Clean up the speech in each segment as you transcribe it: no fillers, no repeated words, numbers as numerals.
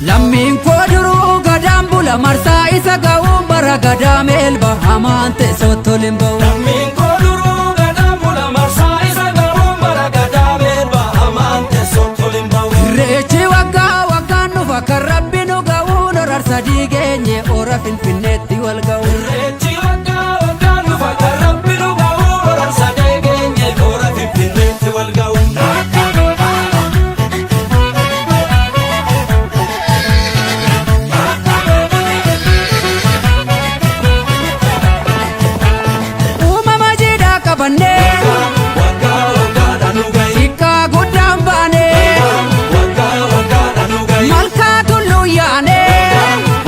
Lammiin koo duruu gadaan bula marsaa isa ga'uun bara gadaa meelba hamaan teessoo tolin ba'u. Lammiin koo duruu gadaan bula marsaa isa ga'uun bara gadaa meelba hamaan teessoo tolin ba'u. Irreechi waggaa waggaan dhufa kan rabbi nu ga'uun horar sadii geenye hora Finfinneetti wal ga'u. Irreechi waggaa waggaan dhufa kan rabbi nu ga'uun horar sadee geenye hora Finfinneetti wal ga'u. Uumama jiidhaa qabannee Waggaa waggaadhaan nu ga'i. xiqqaa guddaan baanee Waggaa waggaadhaan nu ga'i. malkaa tulluu yaanee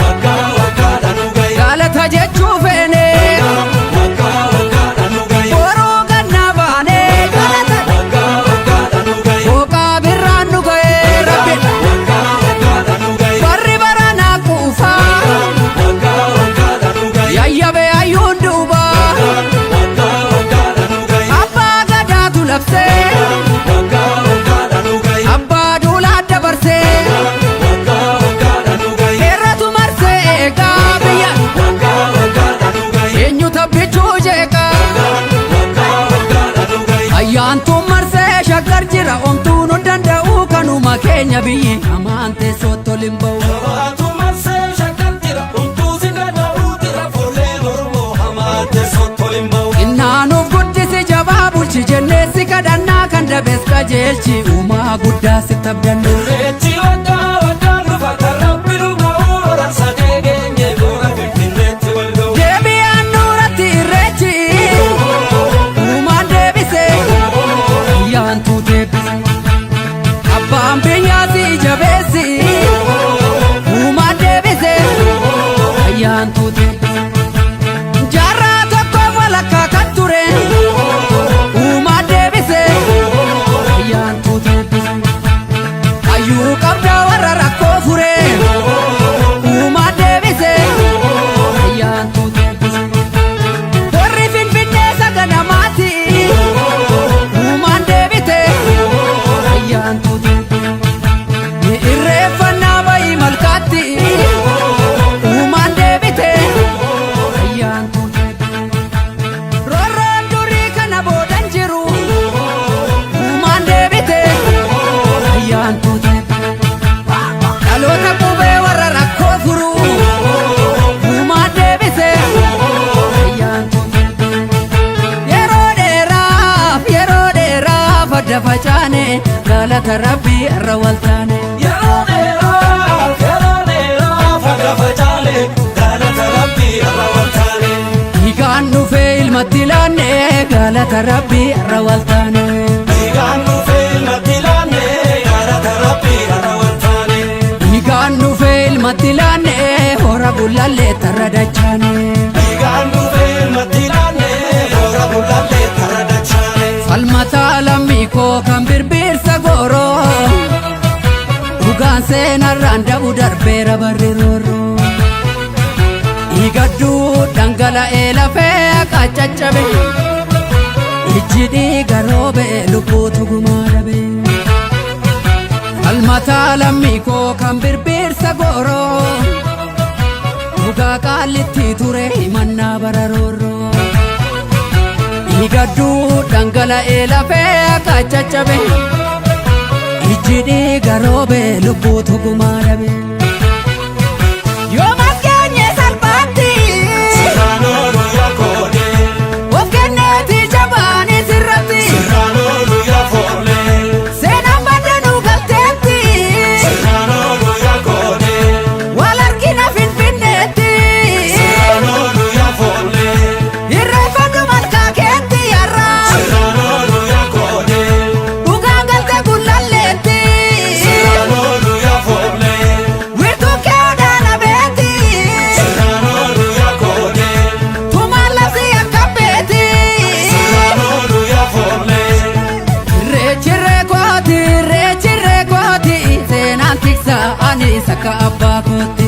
Waggaa waggaadhaan nu ga'i. galata jechuu feenee Waggaa waggaadhaan nu ga'i. boruu gannaa baanee galata Waggaa waggaadhaan nu ga'i. booqaa birraan nu ga'ee rabbi Waggaa waggaadhaan nu ga'i. barri baranaa quufaa Waggaa waggaadhaan nu ga'i. yayyabee hayyuun duubaa Waggaa waggaadhaan nu ga'i. abbaa gadaatu labsee Waggaa waggaadhaan nu ga'i. abbaa duulaa dabarsee Waggaa waggaadhaan nu ga'i. heeratu marsee eegaa biyya Waggaa waggaadhaan nu ga'i. eenyu tabbichuu jeeqaa Waggaa waggaadhaan nu ga'i. Ayyaantuun marsee shaggar jira omtuun hin danda'u kanuma keenya biyyi hamaan teessoo tolin ba'u. Jabaatu marsee shakkal jira homtuu si danda'uu jira fuulleen Oromoo hamaa teessoo tolin ba'u. Innaanuuf guddisi jabaa bulchi jennee si kadhannaa kan dabees qajeelchi uumaa guddaa si tabdannu. Irreechi waggaa waggaan dhufa kan rabbi nu ga'uu horar sadee geenye hora Finfinneetti wal ga'u. Deebi'aan nuuratti irreechi uumaan deebise ayyaantuu deebise. Abbaan biyyaa si jabeessi uumaan deebise ayyaantuu deebise. Jaarraa tokko walakkaa kan ture uumaan deebise ayyaantuu deebise. Hayyuu qabda warra rakkoo fure uumaan deebise ayyaantuu deebise. Warri Finfinnee saganamaati uumaan deebite ayyaantuu deebise. Ni irreeffannaa bayii malkaatti uumaan deebite ayyaantuu deebise. Roorroon durii kana boodan jiru uumaan deebite ayyaantuu deebise. Dhaloota qubee warra rakkoo furu uumaan deebise ayyaantuu deebise. Yeroo dheeraaf yeroo dheeraaf adda facaane galata rabbii irra wal taane. Yeroo dheeraaf yeroo dheeraaf adda facaane galata rabbii irra wal taane. Dhiigaan dhufee ilmatti laanne galata rabbii irra wal taane. Dhiigaan dhufee ilmatti laanne galata rabbii irra wal taane. Dhiigaan dhufee ilmatti laanne hora gullallee tarra dachaane. Dhiigaan dhufee ilmatti laanne hora bullallee tarra dachaane. Falmataa lammii koo kan birbirsa gooroo dhugaan seenarraan dabu darbeera barri roorroo. Dhiigadduu dhangala'ee lafee akka caccabe ijji dhiiga roobe lubbuutu gumaa dhabe. Falmataa lammii koo kan birbirsa gooroo dhugaa qaallitti ture himannaa bara roorroo. Dhiigadduu dhangala'ee lafee akka caccabe ijji dhiiga roobe lubbuutu gumaa dhabe. Yoo maskeenye salphaatti Sirraan ooluu yaa koodee of kenneeti jabaanii sirratti sirraan ooluu yaa foollee seenaan baddanuu galteetti sirraan ooluu yaa koodee wal argina Finfinneetti sirraan ooluu yaa foollee irreeffadhu malkaa keetti yarraa sirraan. Anis akka abbaa kootti.